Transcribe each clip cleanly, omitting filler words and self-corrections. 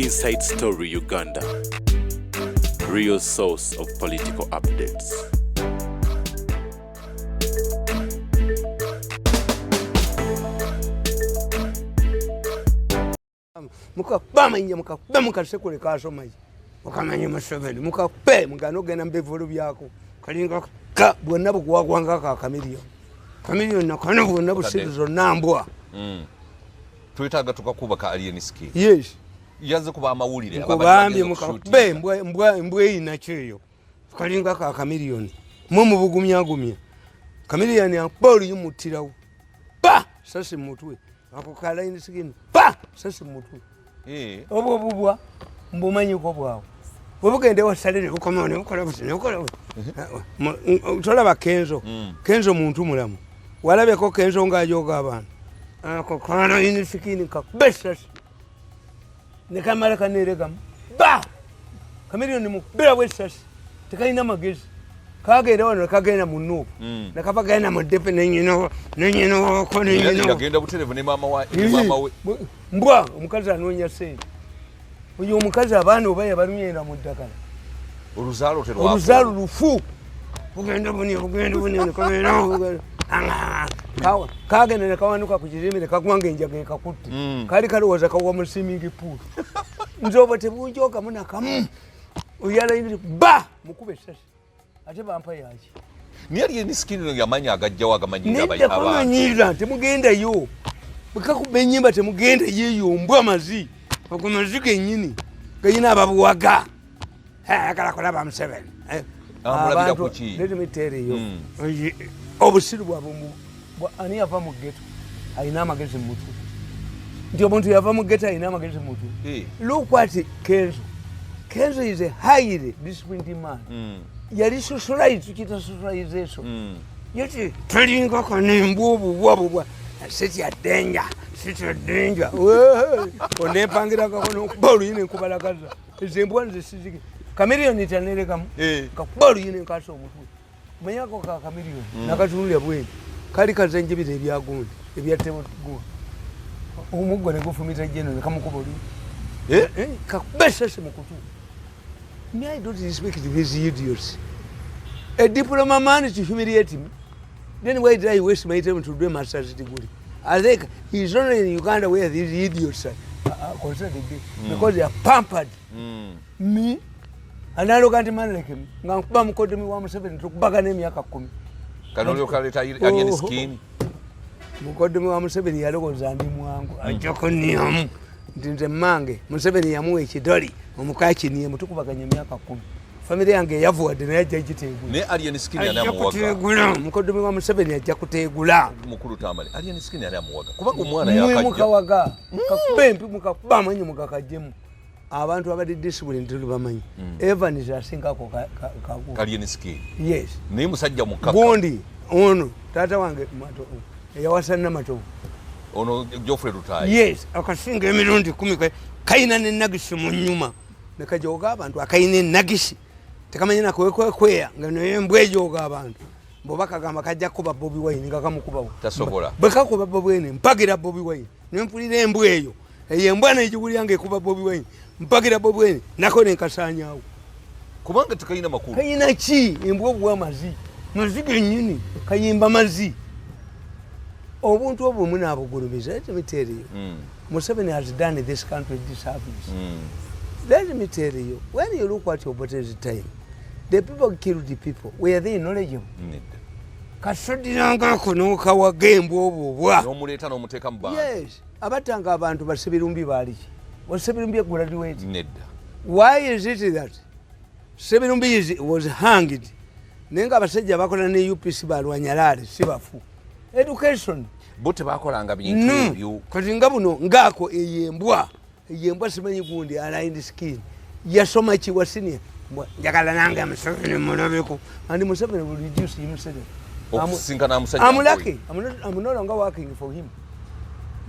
Inside Story Uganda. Real source of political updates. Mukakuba amayinja, mukakuba, mukasekule kasomayi, mukamanya Museveni, mukakube, mugana ogenda mubivulu byako kalinga ka bwonna bukuwagwanga ka kamiliyoni, kamiliyoni nakano bwonna busiru zonna mbwa. Twetaaga tukakuba ka Alien Skin. Yes. Yaze kuba amawulire. Nkubambye mukakube mbwa eyinakyo eyo kalinga ka kamiliyoni, mwe mubugumyagumya kamiliyoni akuba oluyi muttirawo pa sasi mutwe ako ka Alien Skin pa sasi mutwe. Obwo obubwa mbumanyiko bwawe bwebugenda ewasalire bukomawo nebukola buti nebukola buti. Tolaba Kenzo. Kenzo muntu mulamu, walabyeko Kenzo ng'ajooga abantu? Ako ka Alien Skin kakuba essasi nekamala kaneregamu ba kamiliyoni mukubirawo essasi, tekalina magezi, kagenda wano nekagenda mu Nuupu, nekava genda mu Depe nenyinawoko. Yagenda butereevu ne maama we. Mbwa omukazi anoonya ssente. Oyo omukazi abaana oba yabalumyera mu ddagala. Oluzaalo terwafu. Oluzaalo lufu. Bugenda bunia, bugenda bunia, nekabeera, kagenda nekawanuka ku kizimbe nekagwanga enjaga ekakutte. Kali kalowooza kawa mu swimming pool. Nze obwo tebunjoogamu nakamu. Oyo alayinira ba mukuba essasi. Ate bampa yaki? Naye Alien Skin ono yamanyi agajjawo agamanyira Nedda abantu. Kamanyira, temugendayo. Bwe kakuba ennyimba temugendayo eyo mbwa mazi. Ago mazi gennyini gayina ababuwaga. Ayagala kulaba Museveni. Amulabira Abantu, ku ki? Let me tell you. Obusiru bwabwe ani yava mu ghetto alina amagezi mu mutwe? Nti omuntu yava mu ghetto alina amagezi mu mutwe. Look at Kenzo. Kenzo is a highly disciplined man. Yali socialized, tukiyita socialization. Yeti talinga kanembwa obubwa bubwa. Sitya danger, sitya danger. Onempangirako n'okuba oluyi nenkubalagaza. Ezo embwa nze sizige. Chameleone tanerekamu. Kakuba oluyi nenkasa omutwe. Manyako ka chameleone. Nakatunulira bwene. Kali kazenjebira ebyagundi, ebya gundi. Omuggo ne gufumita jeno ne kamukuba oluyi. Kakuba essasi mu kutu. Me, I don't respect these idiots. A diploma man to humiliate me. Then why did I waste my time to do a master's degree? I think he's only in Uganda where these idiots are considered because they are pampered. Me, an arrogant man like him, nga nkuba mukoddomi wa Museveni tukubagana emyaka 10. Kano olyoka aleeta Alien Skin. Mukoddomi wa Museveni yalowooza ndi mwangu, ajja kunniamu. Nti nze mmange, Museveni yamuwa ekidoli, omukakiniyemu tukubaganya emyaka 10. Famire yange eyavuwadde naye ajja giteegula. Naye Alien Skin ani Ajja amuwaga? kuteegula. Mukoddomi wa Museveni ajja kuteegula. Mukulu Tamale, Alien Skin ani amuwaga? Kubanga omwana Mwe yakajja. mukawaga. Kakuba empi, mukakuba amanyi mugakajjemu. Abantu abali discipline tuli bamanyi. Evans asingako ka Alien Skin. Yes. Naye musajja mukaka. Gundi ono taata wange eyawasa Namatovu. Ono Geoffrey Lutaaya. Yes, akasinga emirundi 10 kayina n'enagisi mu nnyuma. Ne kajooga abantu, akayina enagisi. Tekamanya na kwekweya nga naye embwa ejooga abantu. Bw'oba kagamba kajja kukuba Bobi Wine nga kamukubawo. Tasobola. Bwe kakuba Bobi Wine, mpagira Bobi Wine. Ne mpulira embwa eyo. Eyo embwa n'egiwulira ng'ekuba Bobi Wine. Mpagira Bobi Wine, nako ne nkasaanyaawo. Kubanga tekayina makulu. Kayina ki? Embwa obuwa amazi. Mazi gennyini. Kayimba mazi. Obuntu obwo munaabugulumiza. Let me tell you. Museveni has done this country disservice. Let me tell you, when you look at Obote's time, the people killed the people. Were they knowledgeable? Nedda. Kasoddirangako n'okawaga embwa obwo obwa. N'omuleeta n'omuteeka mu bantu. Yes. Abattanga abantu ba Ssebirumbi baali ki? Was Ssebirumbi a graduate? Nedda. Why is it that Ssebirumbi was hanged? Naye ng'abasajja bakola ne UPC balwanyalaale si bafu. Education. Bo tebakolanga bintu No. ebyo. Kati nga buno ngaako eyo embwa. Eyo embwa simanyi gundi aligned skin. Yasoma ki wa senior? Mbwa, njagala nange Museveni mulabeko. And Museveni will reduce himself. Okusisinkana musajja I'm mukulu. lucky. I'm no longer working for him.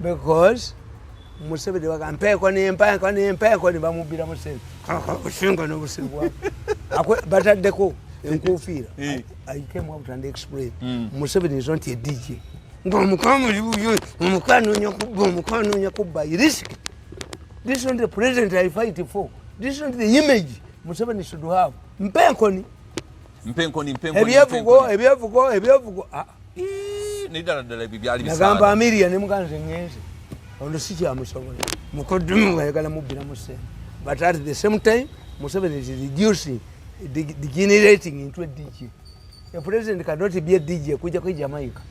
Because Museveni waga mpeeko ne mpeeko ne mpeeko ne bamubbira Museveni. Obusinga n'obusiru bwabwe. Bataddeko enkuufiira. I came out and explained. Museveni is not a DJ. Ng'omukwano oli bubi, omukwano anoonya kubba, omukwano anoonya kubba. I risk. This is not the president I fight for. This is not the image Museveni should have. Mpe enkoni. Mpe enkoni, mpe enkoni. Ebyevugo, ebyevugo, ebyevugo. Ah. Naye ddala ddala ebyo byali Nagamba bisaana. Amiria ne muganze ngenze. Ono si kyamusobola. Mukoddomi ayagala mubbiramu ssente. But at the same time, Museveni is reducing, degenerating into a DJ. A president cannot be a DJ kujjako e Jamaica.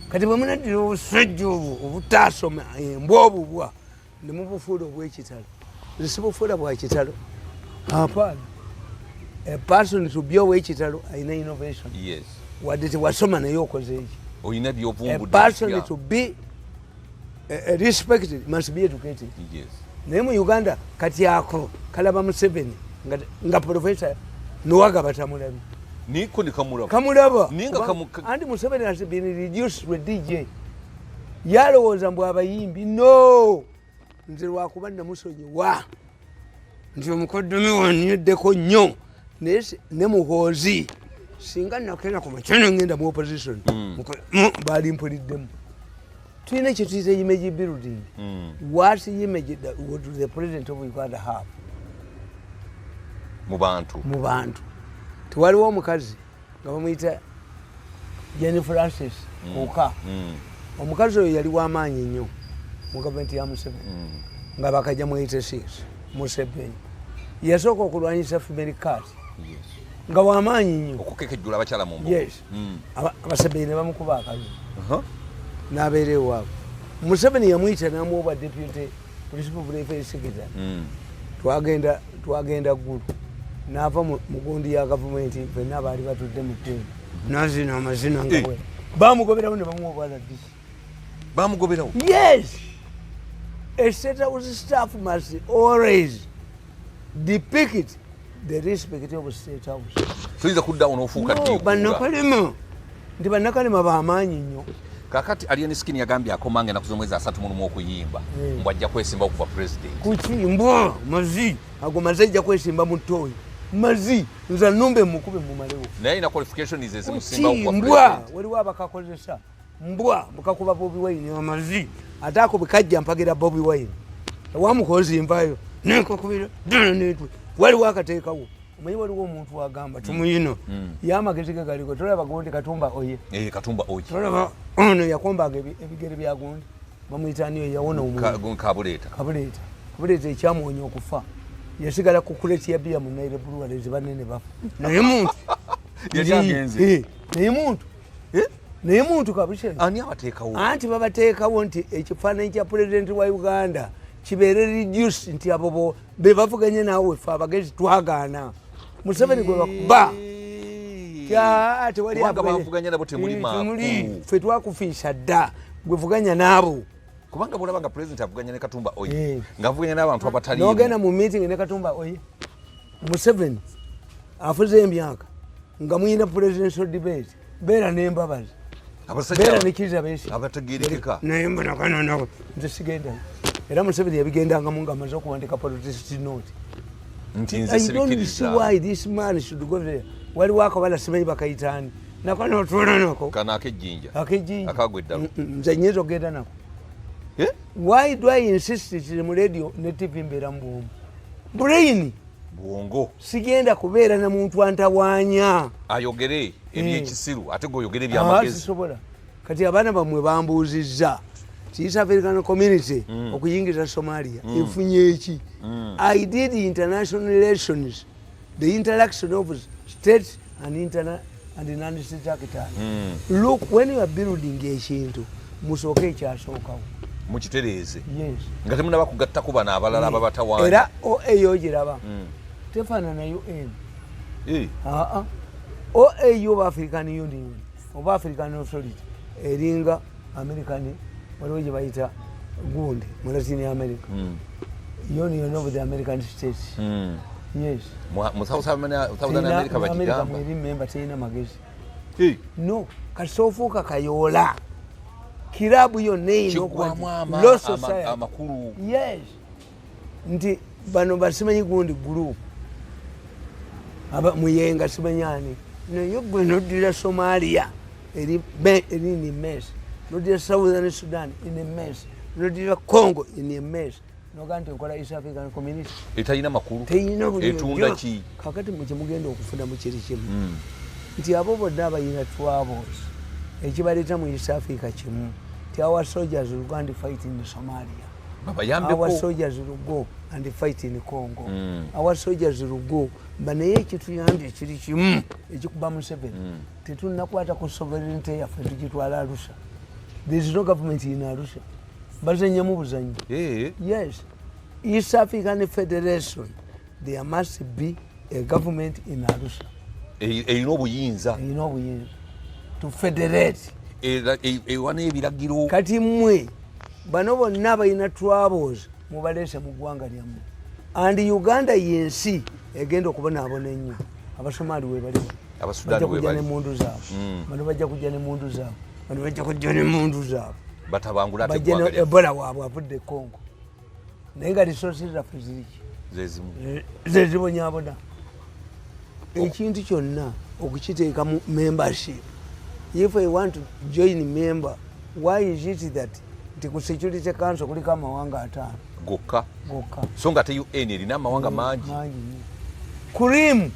Kati bwe munaddira obusajja obwo obutaasoma embwa obubwa ne mubufuula obw'ekitalo. Nze sibufuula bwa kitalo. Hapana. A person to be ow'ekitalo alina innovation. Wadde tewasoma naye okoze eki. Olina A by'ovumbudde person ebipya. to be respected must be educated. Naye mu Uganda kati ako kalaba Museveni nga professor Nuwaga batamulabye. Niko ni kamulaba. Kamulaba. Ninga Anti Museveni has been reduced to a DJ. Yalowooza mbu abayimbi no. Nze lwakuba namusonyiwa. Nti omukoddomi wannyeddeko nnyo. Naye ne Muhoozi singa nakenda ku makya ne ngenda mu opposition. Baali mpuliddemu. Tulina kye tuyita image building. What image would the president of Uganda have? Mu bantu. Mu bantu. Tewaliwo omukazi nga bamuyita Jane Francis Kuka. Omukazi oyo yali w'amaanyi nnyo mu gavumenti ya Museveni. Nga bakajja mu 86 Museveni. Yasooka okulwanyisa female card. Nga w'amaanyi nnyo. Okukekejjula abakyala mu mbuga. Yes. Abaseveni ne bamukuba akalulu. N'abeera ewaabwe. Museveni yamuyita n'amuwa obwa deputy principal private secretary. Twagenda Ggulu. N'ava mu gundi ya gavumenti ffenna abaali batudde mu tteeka. N'azina amazina nga bwe. Baamugoberawo ne bamuwa obwa RDC. Baamugoberawo? Yes. A state house staff must always depict the respect of state house. Tuyinza kuddawo n'ofuuka No, ddi? bannakalema. Nti bannakalema b'amaanyi nnyo. Kaakati Alien Skin yagambye akomanga ennaku z'omwezi 31 okuyimba. Mbu ajja kwesimba okuva president. Kuki mbwa mazi ago mazi ajja kwesimba mu ttooyi. Mazi nze annumbe mukube mumalewo. Naye alina qualifications ezimusimba Kuki okuva mbwa president. waliwo abakakozesa mbwa bukakuba Bobi Wine amazi ate ako bwe kajja mpagira Bobi Wine. Ewa Muhoozi nvaayo nenkakubira ddala netwe waliwo akateekawo. Omanyi waliwo omuntu agamba tumuyino ye amagezi ge galiko tolaba gundi Katumba oye. Katumba oye. Tolaba ono yakombanga ebigere bya gundi bamuyita ani oyo yawona omuntu. Kabuleeta. Kabuleeta. Kabuleeta ekyamuwonya okufa. Yasigala ku kuleti ya bbiya mu Nile Breweries banene bafa. Naye muntu. Yali agenze. Naye muntu. Naye muntu kabisa. Ani abateekawo? Anti babateekawo nti ekifaananyi kya pulezidenti wa Uganda kibeere reduced nti abo be bavuganye naawe ffe abagezi twagaana. Museveni gwe bakuba. Kya, tewali Kubanga abagezi. bavuganya nabo temuli Temuli. maaku. Ffe twakufiisa dda. Gwe vuganya n'abo. Kubanga bw'olaba nga pulezidenti avuganya ne Katumba Oye, ng'avuganya n'abantu abataliimu. N'ogenda mu meeting ne Katumba Oye. Museveni afuze emyaka nga muyina presidential debate, beera n'embabazi. Abasajja Beera ne Kizza Besigye. abategeerekeka. Naye mbona kano nako, nze sigendayo. Era Museveni yabigendangamu ng'amaze okuwandika protest note. Nti nze I don't see sibikkiriza. why this man should go there. Waliwo akabala simanyi bakayita ani. Nako n'otuula nako. Kano ak'ejjinja. Ak'ejjinja. Akagwa eddalu. Nze nnyinza okugenda nako. Why do I insist nti mu radio ne TV mbeera mu bwongo? Brain. Bwongo. Sigenda kubeera na muntu antawaanya. Ayogere ebyekisiru ate gwe oyogere ebyamagezi. Sisobola. Kati abaana bammwe bambuuzizza. East African Community okuyingiza Somalia efunye eki? I did international relations, the interaction of states and and non-state actors. Look, when you are building ekintu, musooke ekyasookawo. Mukitereeze. Yes. Nga temunnaba kugattako bano abalala ababatawaanya. Era OAU ogiraba. Tefaanana UN. OAU oba African Union oba African Authority eringa American, waliwo gye bayita gundi mu Latin America. Union of the American States. Yes. Mu South Southern Terina America mu America bagigamba. mweri member terina magezi. No, kasita ofuuka kayoola. Kirabu yonna erina okuba nti Kiggwamu Law Society. amakulu. Yes. Nti bano basimanyi gundi group. Aba Muyenga simanyi ani. Naye gwe n'oddira Somalia eri in a mess. N'oddira Southern Sudan in a mess. N'oddira Congo in a mess. Noga nti nkola East African Community. Etalina makulu. Teyina buli Etunda ki? Kakati mwe kyemugenda okufuna mu kiri kimu nti abo bonna abalina troubles, ekibaleeta mu East Africa kimu, ti our soldiers will go and fight in Somalia. Our Babayambeko. soldiers will go and fight in Congo. Our soldiers will go. Ba naye ekituyambye kiri kimu ekikuba Museveni, tetunnakwata ku sovereignty yaffe, tugitwala Arusha. There is no government in Arusha, bazannyamu buzannyo. Yes, East African Federation, there must be a government in Arusha. Erina obuyinza. Erina obuyinza to federate. Ewa n'ebiragiro. Kati mmwe bano bonna balina troubles, mubaleese mu ggwanga lyammwe, and Uganda yensi egenda okubonaabona ennyo. Abasomaali webali. Abasudaani Bajja kujja webali. n'emmundu zaabwe. Bano bajja kujja n'emmundu zaabwe, bano bajja kujja n'emmundu zaabwe. Batabangula ate Bajja eggwanga ne lyaffe. Ebola waabwe avudde e Congo, naye nga resources zaffe ziriki? Zezimu. Zezibonyabona. Ekintu kyonna okukiteeka mu membership, if I want to join member, why is it that nti ku Security Council kuliko amawanga 5 gokka? Gokka. So nga ate UN erina amawanga mangi. Mangi nnyo. Kurimu.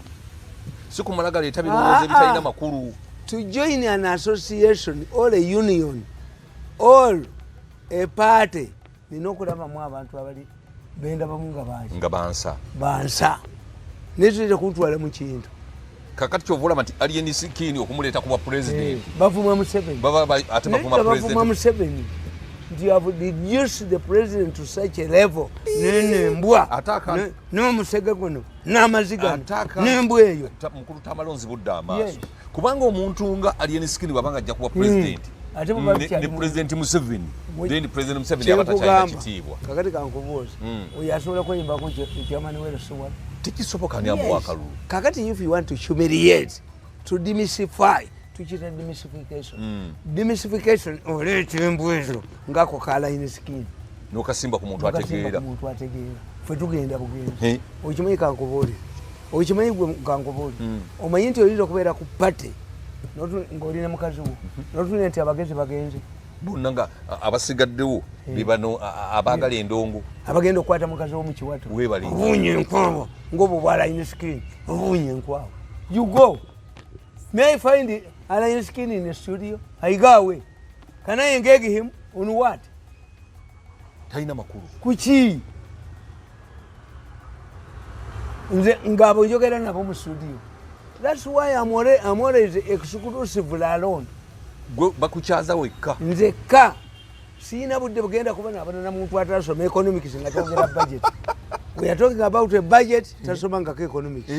Si kumala galeeta birowoozo ebitalina makulu. To join an association or a union or a party, nina okulabamu abantu abali bendabamu nga bangi. Nga bansa. Bansa, netuyinza kuntwala mu kintu. Kakati kyova olaba nti Alien Skin okumuleeta kuba president, Bavuma Museveni. Ate bavuma Naye bavuma president. Museveni nti you have reduced the president to such a level, nenembwa Ate n'omusege guno n'amazi gano Ate n'embwa eyo. Mukulu Tamalonzi budde amaaso. Yes. Kubanga omuntu nga Alien Skin bwabanga ajja kuba president, Ate bwe bakyali ne President Museveni, then President Museveni aba takyalina Kyenkugamba, kitiibwa. Kakati kankubuuza, oyo asobola kweyimbako chairman werosuwa? Tekisoboka. Ni amuwa akalulu. Kakati if you want to humiliate, to demystify, tukiyita demystification. Demystification, oleeta embwa ezo ngako ka Alien Skin. N'okasimba ku muntu Nokasimba ategeera. ku muntu ategeera. Ffe tugenda bugenzi. Okimanyi, kankubuulire, okimanyi gwe, kankubuulire, omanyi nti oyinza okubeera ku party ng'oli ne mukazi wo, notulina nti abagezi bagenze. Bonna nga abasigaddewo be bano abaagala endongo. Abagenda okukwata mukazi wo mu kiwato. Weebale. Obuunya enkwawa ngaobwo bwa Alien Skin, obuunya enkwawa. You go, may I find Alien Skin in the studio? I go away. Can I engage him on what? Talina makulu. Kuki? Nze ngabo njogera nabo mu studio. That's why I'm always exclusively alone. Gwe bakukyaza wekka. Nzekka, siina budde bugenda kuba nabona na muntu atasoma economics nga twogera budget. We are talking about a budget, tasoma ngako economics.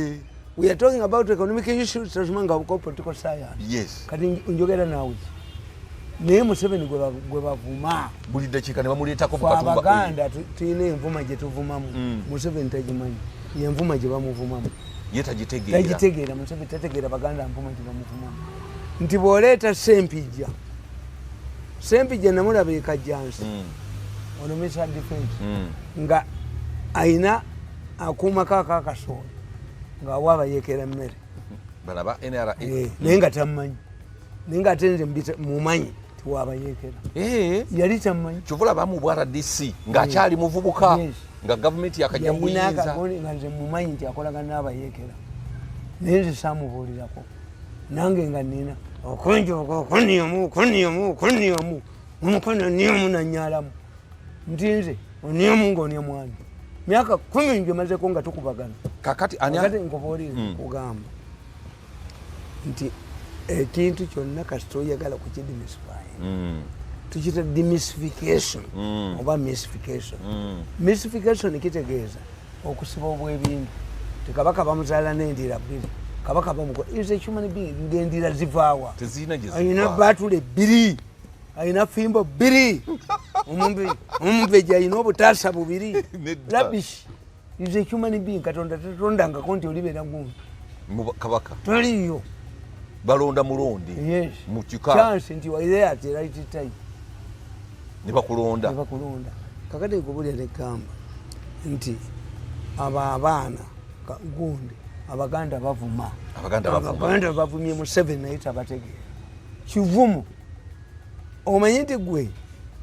We are talking about economic issues, tasoma ngako political science. Kati njogera naawe ki? Naye Museveni gwe bavuma. Buli ddakiika ne bamuleetako Fe Katumba. Abaganda tulina envuma gye tuvumamu. Museveni tagimanyi yenvuma gye bamuvumamu. Ye tagitegeera. Tagitegeera. Museveni tategeera baganda nvuma gye bamuvumamu, nti bw'oleeta Sempijja, Sempijja namulaba ekajjansi, ono Minister Defense, nga ayina akuumako akakasooli ng'awa abayeekera mmere. Balaba NRA. Naye nga tammanyi, naye nga ate nze mumanyi tiwabayeekera. Yali tammanyi. Kyova olaba mu bwa RDC ng'akyali muvubuka, nga gavumenti yakajja mu Yalina buyinza. akagoni nga nze mumanyi nti akolagana n'abayeekera, naye nze saamubuulirako. Nange nga nina okunjoga, okuniomu, okuniomu, okuniomu omukono, niomu nanyalamu nti nze oniomu ngaonia mwana myaka 10 njemazeko nga tukubagana. Kakati ani? Kakati nkubuulire, kugamba nti ekintu kyonna kasita oyagala kukidemystify, tukiyita demystification oba mystification. Mystification kitegeeza okusiba obwebintu ti kabaka bamuzaala n'endira bbiri, kabaka bamukola is a human being, ng'endira zivaawa? Tezirina gye Alina ziva. batule bbiri, alina fimbo bbiri, omumbeji alina obutaasa bubiri. Nedda. Rubbish. Is a human being. Katonda tatondangako nti olibeera gundi. Mu kabaka. Toliyo. Balonda mulonde. Yes. Mu kika. Chance nti were there at the right time. Ne bakulonda. Nebakulonda. Kakati nkubulira negamba nti abo abaana gundi Abaganda bavuma. Abaganda bavuma. Abaganda bavumye Museveni naye tabategeera kivumu. Omanyi nti gwe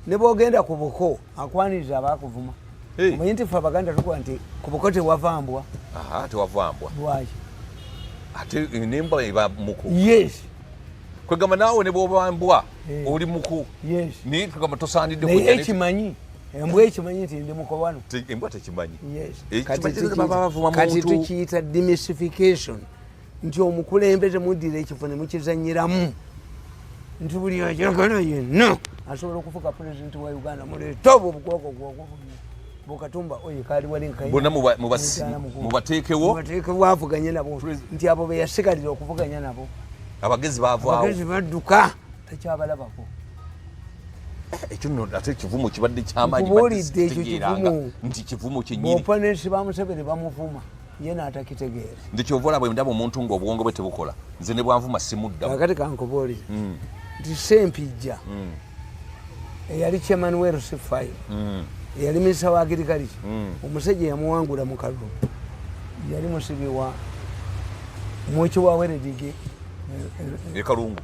ne bwogenda ku buko akwaniriza abakuvuma. Omanyi nti ffe Abaganda tukuba nti ku buko tewava mbwa. Aha, tewava mbwa. Lwaki? Ate nembwa eba muku. Yes. Kwegamba naawe ne bw'oba mbwa oli muku. Yes. Naye kwegamba tosaanidde naye kujja ekimanyi embwa ekimanyi nti ndi muko wano. Embwa tekimanyi. Yes. Kimanyi baba bavuma Kati muntu. tukiyita demystification, nti omukulembeze muddira ekifo ne mukizannyiramu, nti buli ayagala yenna asobola okufuuka pulezidenti wa Uganda. Muleete obwo obugwagwa gwagwa bukatumba oyo kaali wali nkayi. Bonna Mutaala mukulu. mubateekewo. Mubateekewo avuganye nabo, nti abo be yasigalira okuvuganya nabo. Abagezi baavaawo. Abagezi badduka, takyabalabako. Ekyo nno ate kivumo kibadde kyamaanyi. Nkubuulidde ekyo Kitegeeranga kivumo. nti kivumo kyennyini. Bw'opponents ba Museveni bamuvuma, ye n'atakitegeera. Nze kyova olaba ndaba omuntu ng'obwongo bwe tebukola, nze ne bwanvuma simuddamu. Kakati kankubuulire nti Sempijja eyali chairman wa LC5, eyali minisita wa agriculture, omusajja yamuwangula mu kalulu yali musibi wa mwoki wa weredigi. E Kalungu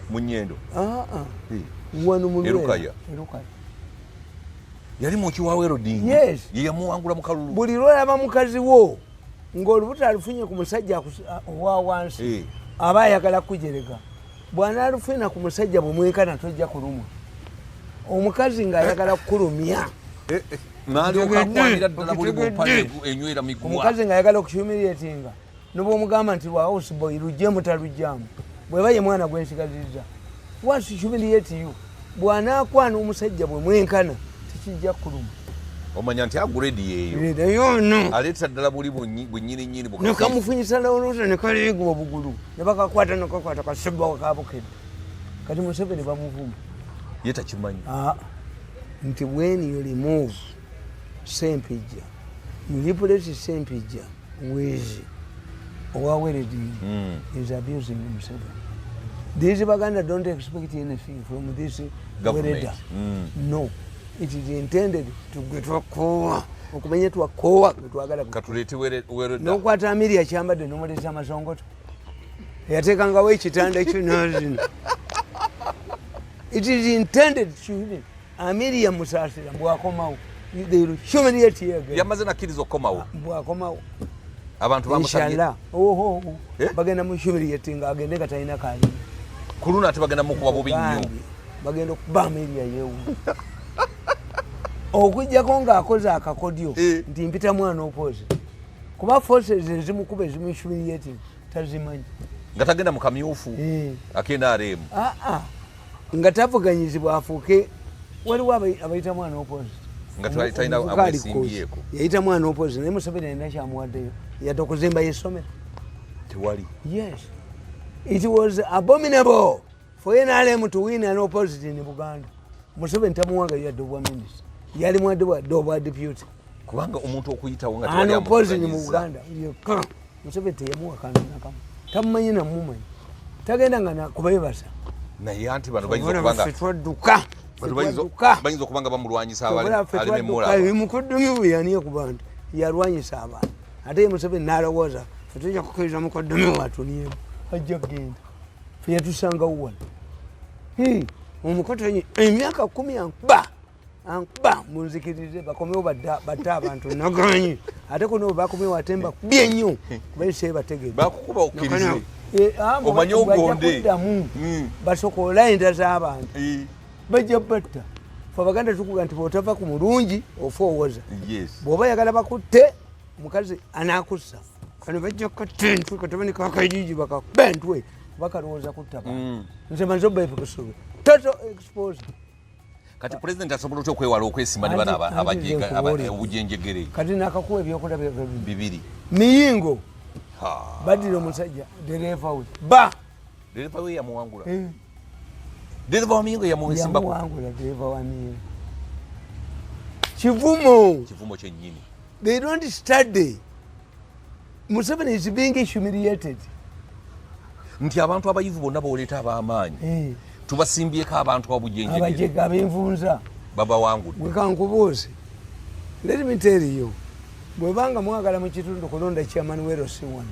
mu Nyendo. Wano mu E Lukaya. E Lukaya. Yali mwoki wa welding. Yes. Ye yamuwangula mu kalulu. Buli lwolaba mukazi wo ng'olubuto alufunye ku musajja owa wansi, aba ayagala kujerega. Bw'anaalufuna ku musajja bwemwenkana, tojja kulumwa. Omukazi ng'ayagala kukulumya, N'alyoka akwanira ddala buli Okitegedde. bw'opale enywera miguwa. Omukazi ng'ayagala okuhumiliatinga, nobwomugamba nti lwa houseboy luggyemu, talugyamu. Bweba ye mwana gwensigazizza, once humiliate you, bw'anaakwana omusajja bwe mwenkana, tekijja kukuluma. Omanya nti aguredi yeeyo. Yono aleeta ddala buli bwennyini nnyini nekamufunyisa lawuluta nekaleega obugulu nebakakwata nekakwata kasibba kabukedde. Kati Museveni bamuvuma. Ye takimanyi. Ah, nti when you remove Sempijja, you replace Sempijja with owa welding, is abusing Museveni. These Baganda don't expect anything from this Government. welder. No, it is intended to gwe twakoowa okumanya twakoowa gwe twagala. Katuleete welder. Nokwata Amiri akyambadde nomuleeta amasongoto eyateekangawo ekitanda ekyo nazino. It is intended to him. Amiri yamusaasira bwakomawo, they will humiliate you again. Yamaze nakkiriza okukomawo. Bwakomawo, Abantu bamusabye. Inshallah, oho. Eh? Bagenda mu humiliate nga agende nga talina kalina. Ku luno ate bagenda mukuba bubi nnyo. Gambye, bagenda okuba Amiri yeewunya okuggyako ng'akoze akakodyo nti mpita mwana opoze, kuba forces ezimukuba ezimuhumiliating tazimanyi. Nga tagenda mu kamyufu ak'NRM. Ah, ah. Nga tavuganyizibwa afuuke, waliwo abayita mwana opposite. Nga talina Omuvuka ali amwesimbyeko. course. Yayita mwana opposite, naye Museveni alina kyamuwaddeyo yadde okuzimba yessomero? Tewali. Yes, it was abominable for NRM to win an opposite in Buganda. Museveni tamuwanga yadde obwa minisita, yali muwadde bwadde obwa deputy. Kubanga omuntu okuyitawo nga An tewali opposite mu amuvuganyizza. Buganda yekka Museveni teyamuwa kantu nakamu, tamumanyi namumanyi, tagenda nga nakubeebasa. Naye anti bano bayinza Obona okuba nga baffe twadduka. bano Twadduka. bayinza okuba nga bamulwanyisa Obula ffe aleme twadduka. mulaba. Mukoddomi bwe yaniye ku bantu yalwanyisa abantu, ate ye Museveni n'alowooza fe tujja kukkiriza mukoddomi watuniyemu ajja kugenda, fe yatusangawo wano. Omukotonyi emyaka 10 ankuba ankuba, munzikirize bakomewo batte abantu naganyi, ate kuno bwe bakomyewo ate mbakubye nnyo kuba sebategedde. Bakukuba okkirize. Omanye ogonde. Kuddamu basokoola enda z'abantu. Bajja batta. Fe Abaganda tukuga nti bwotava ku mulungi ofa owoza. Bw'oba yagala bakutte, omukazi anakussa kano bajja kukata entwe katabani kakajiji bakakuba entwe bakalowooza kutta bantu. Nze maze obba ebikusubi total exposure. Kati pulezidenti asobola otya okwewala okwesimba ne bano Anti nze nkubuulire. obujenjegere? Kati nakakuwa ebyokulabirako bibiri. Bibiri. Miyingo Ha. baddira omusajja dereva we ba Dereva we yamuwangula. Dereva wa Miyingo yamuwesimbako. Yamuwangula dereva wa Miyingo. Kivumo. Kivumo kyennyini. They don't study. Museveni is being humiliated. Nti abantu abayivu bonna boleeta ab'amaanyi tubasimbyeko abantu abujenjegere. Abajega abenvunza. Babawangudde. Wekankubuuze, let me tell you, bwebanga mwagala mu kitundu kulonda chairman wa LC1,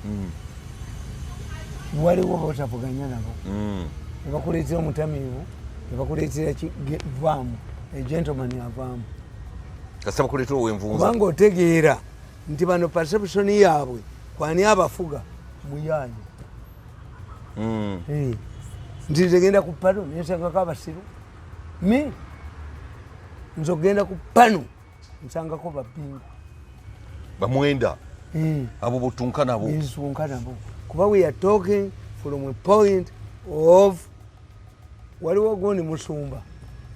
waliwo botavuganya nabo, nebakuleetera omutamiivu, nebakuleetera vaamu, egentleman avaamu. Kasaba kuleetera owenvunza. Kubanga otegeera nti bano perception yaabwe kwani abafuga muyaanyi. Nti nze genda ku pano nensangako abasiru, mi nze ogenda ku pano nsangako babingu bamwenda abo botunka nabo. Nsunka nabo kuba we are talking from a point of waliwo gundi Musumba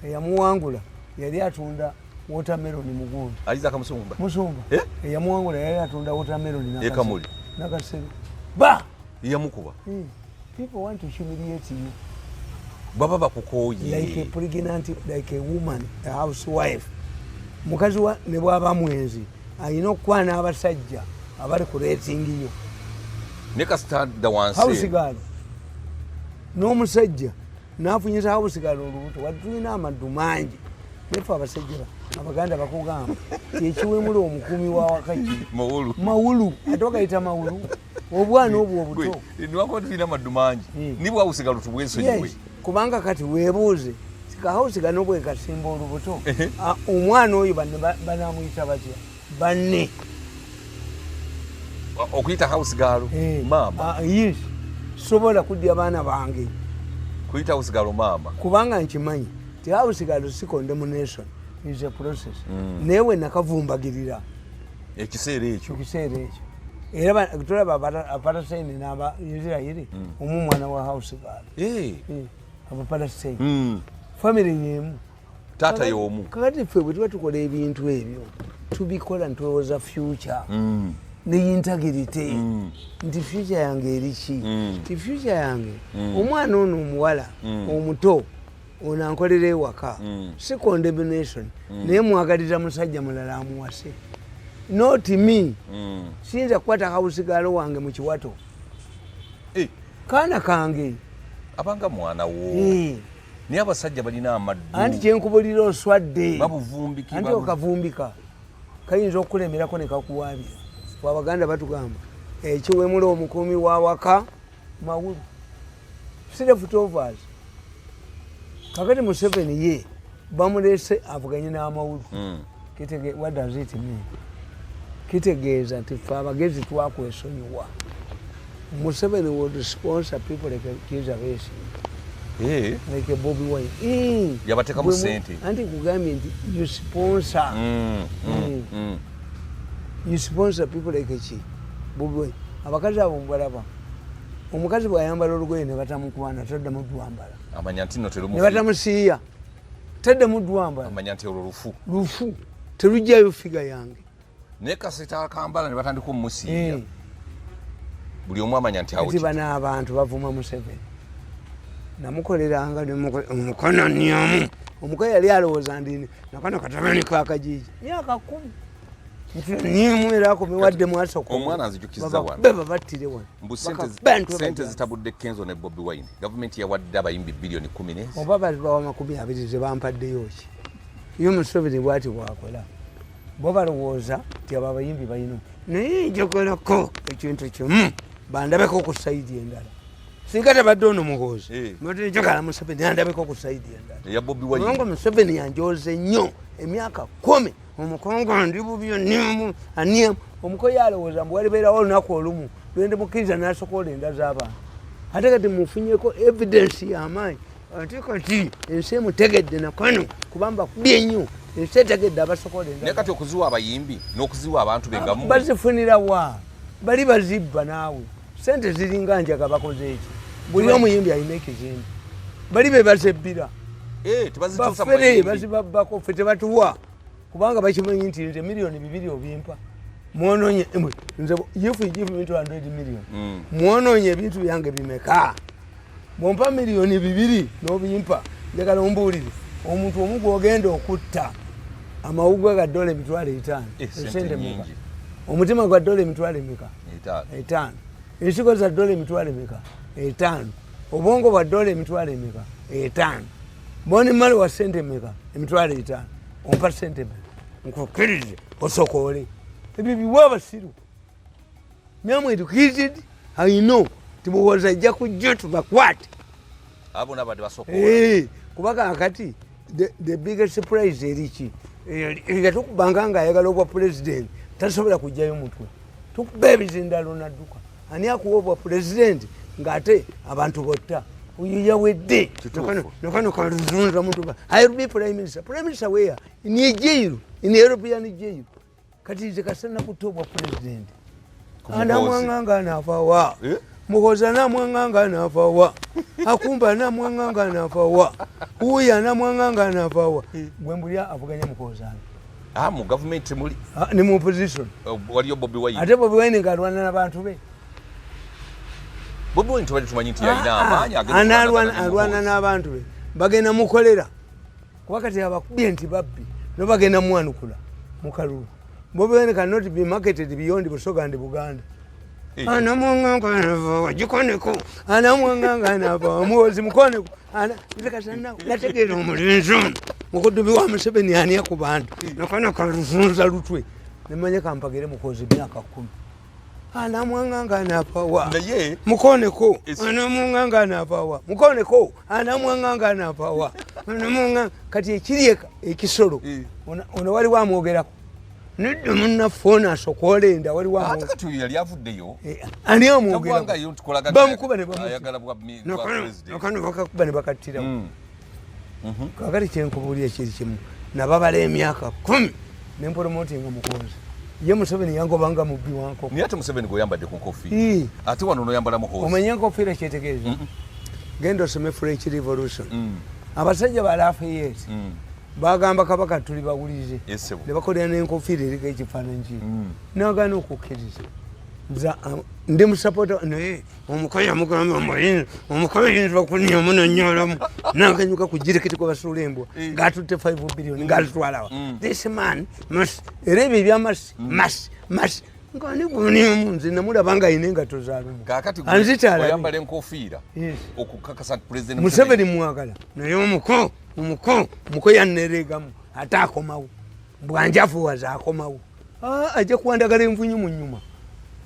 eyamuwangula yali atunda watermelon mugundi. Isaac Musumba. Musumba. Eh? Eyamuwangula yali atunda watermelon. E Kamuli. Nakasero ba Yamukuba. People want to humiliate you. Baba bakukooye. Like a pregnant, like a woman, a housewife, mukazi wa ne bwaba mwenzi alina okukwana abasajja abali ku rating yo. Ne kasita dda wansi. House girl n'omusajja n'afunyisa house girl olubuto, wadde tulina amaddu mangi, naye ffe abasajja abaganda bakugamba ekiwemula omukuumi wa wakaki Mawulu. Mawulu, ate wakayita mawulu obwana obwo obuto. Niwakuba tulina amaddu mangi, nibwawusigalo tubwesonyiwe. Yes, kubanga kati weebuuze tikahausi gano bwe kasimba olubuto, omwana oyo banne banamuyita batya banne? Okuyita house girl maama. Ah, yes, sobola kudya baana bange. Kuyita house girl maama. Kubanga nkimanyi ti house girl si condemnation, is a process. Naye we nakavumbagirira ekiseera ekyo. Ekiseera ekyo era tulaba Abapalasitini n'aba Isirairi, omu mwana wa house girl. Abapalasitini family yemu. Taata y'omu. Kakati ffe bwe tuba tukola ebintu ebyo tubikola ntulowooza future ne integrity, nti future yange eriki, nti future yange omwana ono omuwala omuto ono ankolera ewaka, si condemnation, naye mwagaliza musajja mulala amuwase, not me. Siyinza kukwata house girl wange mu kiwato. Kaana kange. Abanga mwana wo. Naye abasajja balina amaddu. Anti kyenkubulira oswadde. Babuvumbiki. Anti okavumbika kayinza okulemerako ne kakuwaabira. Fe abaganda batugamba ekiwemula omukuumi wa waka mawulu, sileftovers. Kakati Museveni ye bamulese avuganye n'amawulu. What does it mean? Kitegeeza nti ffe abagezi twakwesonyiwa. Museveni would sponsor people like Kiza Besigye, like a Bobi Wine. Yabateekamu ssente. Anti kugambye nti you sponsor. You sponsor people like ki Bobi Wine. Abakazi abo mubalaba, omukazi bw'ayambala olugoye ne batamukwana taddamu dwambala. Amanya nti nno Ne terumufi. batamusiiya taddamu dwambala. Amanya nti olwo lufu. Lufu, terujjayo figure yange. Naye kasita akambala ne batandika omumusiiya, buli omu amanya nti awo Kati bano abantu bavuma Museveni, namukoleranga omukono nyomu, omukono yali alowooza ndini nakano katabani kakajiji myaka 10 nti nimu era akomewadde mwasoko. Omwana anzijukizza wano. Beba battire wano. Mbu Baka- sente zitabudde Kenzo ne Bobi Wine. Gavumenti yawadde abayimbi biliyoni 10 nezi. Oba bazibawa 20 zebampaddeyo ki? Yo Museveni bwati bwakola, bo balowooza nti abo abayimbi balina, naye njogerako ekintu kimu bandabeko ku side endala. Singa tabadde ono Muhoozi, njagala Museveni andabeko ku side endala eya Bobi Wine. Kubanga Museveni yanjoze nnyo emyaka 10, omukongo ndi bubi nimu aniamu omukoyi alowooza mbu walibeerawo olunaku olumu lwende mukkiriza n'asokola enda z'abantu. Ate kati mufunyeko evidence y'amaanyi, ate kati ensi emutegedde nakano kubamba kubye nnyo, ensi etegedde abasokola enda. Naye kati okuziwa abayimbi n'okuziwa abantu be nga mmwe. Bazifunira wa? Bali bazibba naawe, sente ziringa njaga. Bakoze eki? Buli omuyimbi alina ekizimbe, bali be bazebbira. Tebazituusa mu Bafere bayimbi. bazibabbako, ffe tebatuwa kubanga bakimanyi nti nze miliyoni 2 obimpa mwononye nze if you give me 200 million, mwononye ebintu byange bimeka? Bwompa miliyoni 2 n'obimpa, njagala ombuulire omuntu omu gwogenda okutta amawugwe ga dola 50,000. Sente Esente meka? nyingi. Omutima gwa dola emitwalo emeka? 5. 5. Ensigo za dola emitwalo emeka? 5. Obwongo bwa dola emitwalo emeka? 5. Bone marrow wa sente emeka? 50,000. Ompa sente meka nkukkirize osokoole ebyo biwa abasiru? Myamwe educated, I know timuwoza ajja kujja tubakwate. Abo nabadde basokola. Kuba kakati the biggest surprise eriki Yatukubanga ngaayagala obwa pulezidenti, tasobola kugjayo mutwe. Tukuba ebizindalo nadduka. Ani akuwa obwa pulezidenti ng'ate abantu botta? Oyo yawedde. Kituufu. Nakano kaluzunza mutuba, I will be prime minister. Prime minister where? In a jail, in European jail. Kati nze kasana kutta obwa pulezidenti. Ku Muhoozi. Anamwanganga anafawa. Eh? Muhoza anamwanganga anafawa, Akumba anamwanganga anafawa, uyo anamwanganga anafawa. Gwe mbulya avuganya Muhozana. Ah, mu gavumenti temuli. Ni mu opposition. Waliyo Bobi Wine. Ate Bobi Wine ng'alwana n'abantu be. Bobi Wine tubadde tumanyi nti yalina amaanyi agenda Analwana, okulwanagana ne alwana Muhoozi. n'abantu be, bagenda mukolera, kuba kati abakubye nti babbi, no bagenda mwanukula mukalulu. Bobi Wine cannot be marketed beyond Busoga and Buganda. Eh. Anamwanganga gikoneko, anamwanganga anava Muhozi mukoneko. Nze kasana nategeera omulenzi ono mukudubi wa Museveni, ani ku bantu nakana kaluzunza lutwe, nemanya kampagire Muhozi myaka 10. Anamwanganga anapawa. Naye mukoneko. Anamwanganga anapawa, mukoneko. Anamwanganga anapawa. Anamwanganga kati ekiri ekisolo. Ono waliwo amwogerako nedda munnaffe ono asokoola enda, waliwo Ate amwogerako. kati oyo yali avuddeyo. Ani amwogerako? Tavangayo nti kolaga Bamukuba ne bamuta. ayagala bwa president. Nakano bakakuba ne bakattirawo. Kakati kyenkubuulira kiri kimu, nababala emyaka 10 nempromotinga Muhoozi, ye Museveni yangobanga mubbi wankoko. Naye ate Museveni gweoyambadde ku nkofiira, Ii. ate wano noyambala Muhoozi. Omanye enkofiira kyetegeeza? Genda osome French Revolution. Abasajja ba Lafayette bagamba kabaka tuli bawulize. Yes, sir. Ne bakolera n'enkofiira eriko ekifaananyi kiri, nagaana okukkiriza. Nze ndi musapota, naye omukazi amugamba omukazi ayinza okunyamu nanyolamu nakanyuka ku jirikiti kwe basuula embwa, ng'atutte 5 billion ng'azitwalawa. This man must, era ebyo ebyamasi masi masi ngani guniamu, nze namulaba nga ayina engato zalumu. Kaakati gwe Anzita alabe. oyambala enkofiira Yes. okukakasa nti President Museveni mwagala, naye omuko yanneregamu ate akomawo bwanjafuwaza akomawo. Ah, ajja kuwandagala envunyu mu nyuma,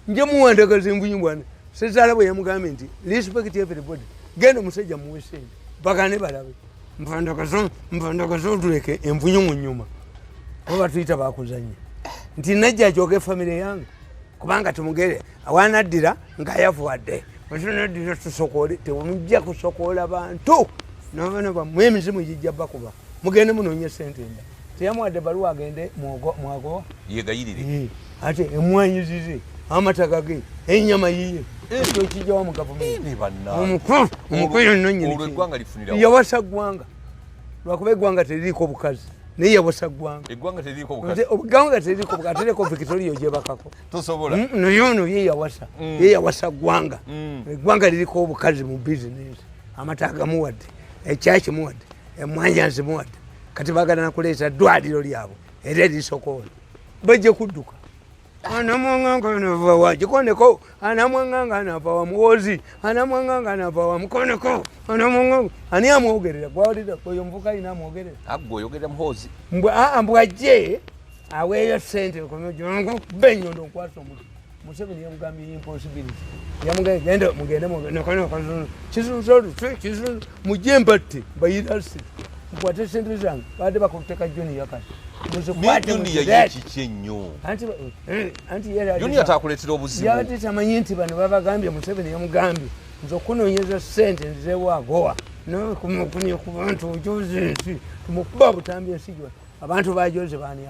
nje muwandagaza envunyu bwana sezaala bwe yamugambye nti respect everybody, genda omusajja muwe sente bagane balabe mpandagaza otuleke envunyu mu nyuma, oba batuyita bakuzanya nti najja ajoga efamire yange kubanga tumugere awanaddira ngaayavuwadde otunaddira tusokole, temujja kusokoola bantu nabaana bammwe, emizimu gijja bakuba, mugende munoonye sente enda. Teyamuwadde baluwa agende mwagowa. Yegayirire. Ate emwanyi zize, amataka ge, enyama yiye, ekyo kijjawa mu gavumenti? Ne banna. Omuko yonna nyini. Olwo eggwanga lifunirawo. Yawasa ggwanga, lwakuba eggwanga teririiko bukazi, naye yawasa ggwanga. Eggwanga teririiko bukazi. Eggwanga teririiko bukazi, atereko Victoria ogyebakako. Tosobola. Naye ono ye yawasa, ye yawasa ggwanga. Eggwanga liriko obukazi mu bizinesi, amata gamuwadde, ekyaki muwadde, emwanjanzi muwadde, kati bagala nakuleeta ddwaliro lyabwe era erisokoola, bajja kudduka. Anamwanganga anavawa gikoneko, anamwanganga anavawa Muwozi, anamwanganga anavawa mukoneko, anamwanganga ani amwogerera? Gwawulira oyo omuvuka ayina amwogerera? Agwe oyogerera Muhoozi. Mbwe aa, mbwajje aweeyo sente kuba enyondo nkwasa omuti. Museveni yamugambye impossibility, yamugambye genda mugende kizunza olutwe kizunza mujje mbatte mbayirasi mukwate sente zange, badde bakuteka Junior kati muzikwate. Naye Junior Muzireete. ye kiki ennyo? Anti ye Junior atakuleetera obuzibu. Yabadde tamanyi nti bano babagambye, Museveni yamugambye nze okunoonyeza sente nzizeewo agowa nawe kumukunya ku bantu ojoze ensi, tumukuba butambi ensi gyo abantu bajoze bani awo.